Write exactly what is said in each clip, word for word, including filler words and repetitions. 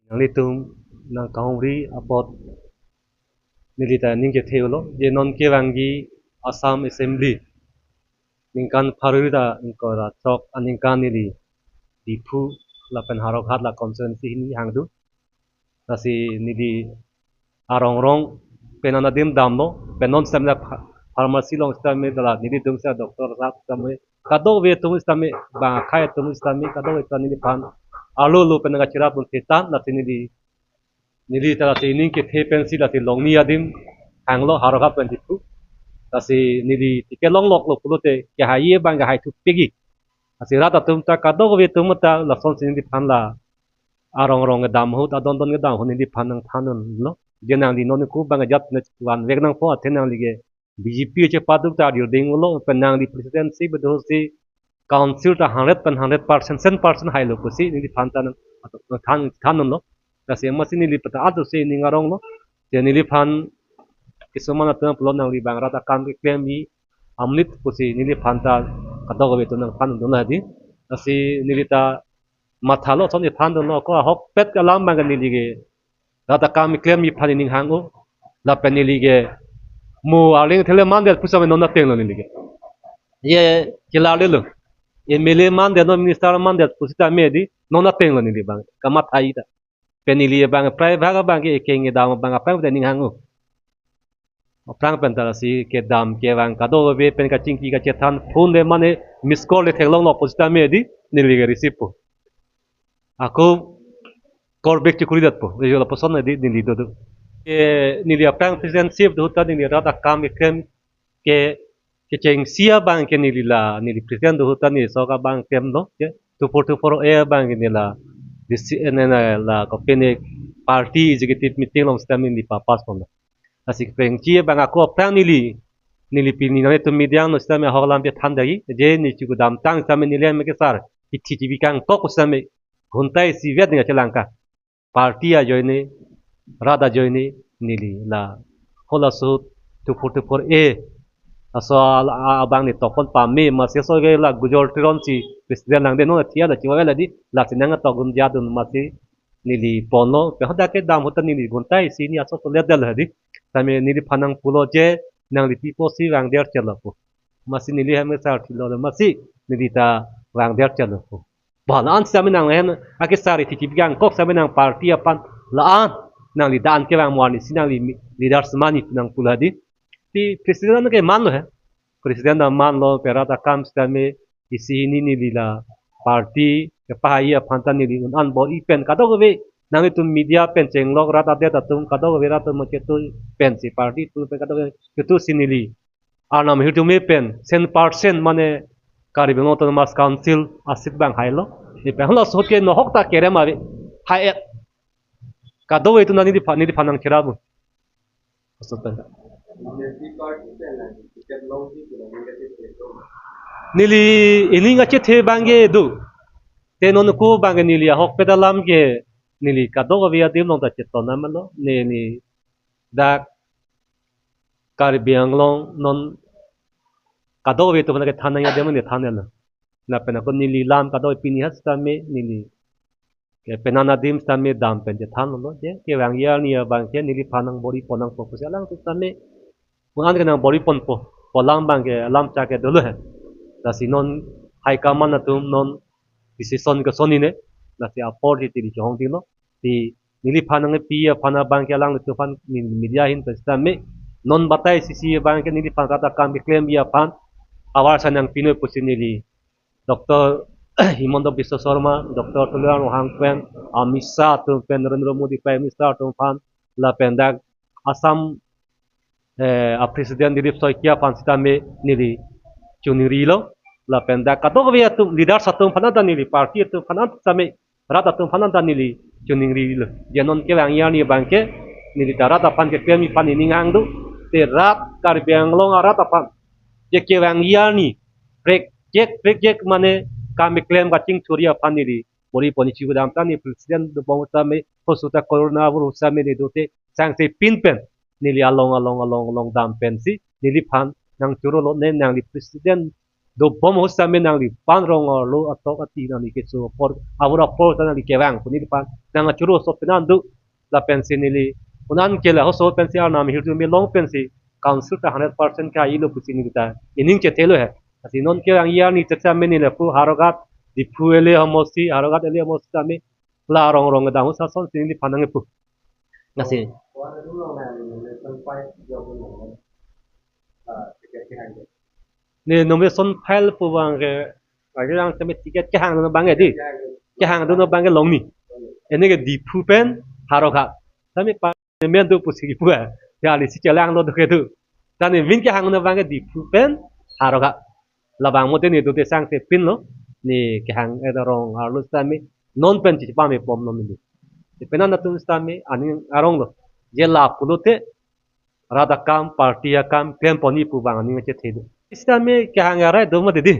Nanglitum nangkahumri apot neli ta ning kethe-olo, je non kevangji Assam Assembly ningkan pharo-ri ta ingkoi ra throk aningkan neli Diphu lapen Howraghat la constituency hini hang do. Lasi neli arong rong pen an adim damlo, pen non sitame pha-, pharmacy along sitame, la nelitum sita doctor sahab sitame, kadokave atum sitame, bang akhei atum sitame, kadokave ta neliphan arlo lo pen nangkacherap un thetan, lasi neli, neli ta lasi ning kethe pensi lasi longni adim hanglo Howraghat pen Diphu. Lasi neli ticket longloklo pulote kehai abang kehai thupikji. Lasi rat atum ta kadokave atum ta lasonsi neliphan la arong rong kedam ahut, adon don kedam ahut neliphan nangthan unlo. Je nangli non ko abang ajat ne vanvek nangpo athe nangli ke B J P chepaduk ta arjuding ulo, pen nangli presidency bedosi council ta hundred pen hundred percent, cent percent hailo pusi neliphan ta nang than, than unlo. Lasi amatsi neli pata atusi ning aronglo. Je neliphan kisuman atum pulo nangli abang rat akam keklemji amonit pusi neliphan ta kadokave atum nangthan dun hadi. Lasi neli ta mathalo, ason ethan dunlo, ko ahokpet alam abang ke neli ke rat akam keklemji aphan ning hang-o. Lapen neli ke mo arleng thele mandet pusitame non atenglo neli ke. Ye kelar lelo. M L A mandet, non minister mandet pusitame di non atenglo neli abang. Kamatha-i ta. Pen neli abang prai bhag abang ke ekeng kedam abang aphrang pen ning hang-o. Aphrang pen ta lasi kedam kevang kadokave pen kachingki kachethan, phone le mane miss call le theklonglo pusitame di neli ke receive po. Ako call back chekuri detpo. Yo lapuson di neli dodo. E, neli aphrang presidency ahut ta neli rat akam keklem ke, kechengsi abang ke neli la, neli president ahut ta neli sok abang klemlo, ke two four two four A abang ke neli la, disi, eh, ne, ne, la kopine party executive meeting along sitame neli pa-pass ponlo. Lasi kechengsi abang ako aphrang neli, neli pini nanglitum media along sitame ahok alam chethan dagi, je neli chikudamtang sitame neli hem ke sar, kithi chibi kangkok sitame, ghonta isi vet neli chelangka. Party ajoine, rat ajoine, neli la halaso ahut two four two four A. Laso a, a, abang neli tokpon pame, amatsi laso ke la Gujol Teron si president langdet, non thia la chiwa la di, lasi nangtok gunja dun amatsi neli ponlo, pen hadak kedam ahut ta neli ghonta isi ni aso to let del hadi. Sitame neliphan nangpulo je nangli pi apotsi vangdet chotlo pu. Amatsi neli hem ke sar thilo, amatsi neli ta vangdet chotlo pu. Ba la-an sitame nang hem akesar ithi chibi kangkok sitame nang party aphan la-an nangli dan kevang mo arnisi nangli mi-, leaders mani nangpulo di. Ti president ke manlo he. President ta manlo, pen rat akam sitame isi hini neli la party kepahai aphan ta neli un-an bor-i pen kadokave nanglitum media pen chenglok rat adet atum kadokave rat atum chetu pensi party atum pen kadokave chetusi neli arnam hirjume pen cent percent mane Karbi Anglong Autonomous Council a-seat abang hailo. Neli pen halaso ahut ke nohok ta kerem ave. Hai-et. Kadokave atum ta neliphan, neliphan nangcherap un. Laso pen ta. Neli ining kachethe abang ke do. Te non ko abang ke neli ahokpet alam ke neli kadokave adim along ta chetong namlo. Neli dak Karbi Anglong non kadokave atum aphan kethan nangji adim neli thanlo. Lapen ako neli lam kadokave pini ha sitame neli ke penan adim sitame dam pen chethanlo je kevangji arni abang ke neliphan nangbor-i pon nangpo pusi alangtum sitame un-an ke nangbor-i ponpo. Pu alam abang ke alam chak ke dolo he. Lasi non high command atum non decision ke sonni ne. Lasi apor si neli chehong dinglo. Ti neliphan nangpi aphan abang ke alanglitum aphan neli media ahin pen sitame non batai isi isi abang ke neliphan rat akam keklemji aphan avar sa nangpi noi pusi neli Doctor Himanta Biswa Sarma, Doctor Tuliram Ronghang pen, Amit Shah atum pen, Narendra Modi Prime Minister atum aphan, lapen dak Assam, eh, a-President Dilip Saikia aphan sitame neli choningrilo, lapen dak kadokave atum leaders atum aphan ta neli party atum aphan sitame rat atum aphan ta neli choningrilo. Je non kevangji arni abang ke neli ta rat aphan keklemji aphan ining hang do. Te rat Karbi Anglong arat aphan je kevangji arni prekjek prekjek mane kam keklem kachingthurji aphan neli bor-i pon, neli chikudamtang neli president dobom sitame, hosu ta corona avur sitame neli dote sangse pin pen neli along along along along dam pensi neliphan nangchorolo ne, nangli president dobom ahut sitame nangli pan rong arlo atok ati nangli keso apor, abor apor ta nangli kevang pu neliphan nang achoro so penan do. Lapensi neli unan ke la hoso pensi Arnam ahirjume long pensi council ta hundred percent ka ilo pusi neli ta ining chethelo he. Lasi non ke ang iyar ni chechame neli pu Howraghat, Diphu ele hamosi, Howraghat ele hamosi tame la rong rong kedang ahut sasonsi neliphan nangkepu. Lasi. One itu long na nomination five job long. Ah, ticket ke hande. Ne nomination file pu abang ke, lagi yang tame ticket kehang dun abang ke di. Kehang dun abang ke long ni. Ene ke Diphu pen Howraghat. Tame pa men do pusi kipu ya. Ya lisi kelang lo do ke do. Tame min kehang dun abang ke Diphu pen Howraghat. Labang mote ne do te sangse pinlo. Ne kehang eda rong arlo sitame non pen chipame pom non ni. Te penan atum sitame aning arong lo. Je la pulote rat akam, party akam, klem pon-i pu abang aning chethe do. Sitame kehang arai do mati di.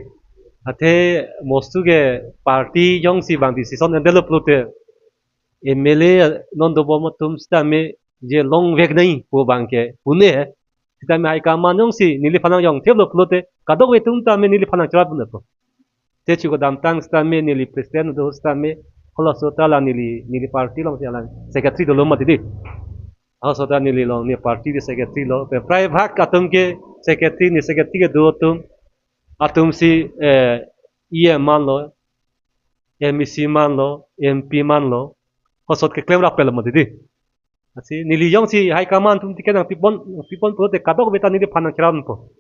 Athe mostu ke party jongsi abang decision endelo pulote M L A non dobom atum sitame je longvek nai pu abang ke pune he. Sitame high command jongsi neliphan nangjong theplo pulote kadokave atum tame neliphan nangcherap pune po. Te chu kedamtang sitame neli president do sitame halaso ta la neli, neli party alongsi alang secretary dolo mati di. Halaso ta neli along ne party di secretary lo. Pe prai bhag atum ke secretary, ne secretary kedo atum, atumsi, eh, E M man lo, M E C man lo, M P man lo. Halaso keklem rap pelo mati di. Lasi neli jongsi high command atum ticket nangpipon, pipon pulote kadokave ta neliphan nangcherap po.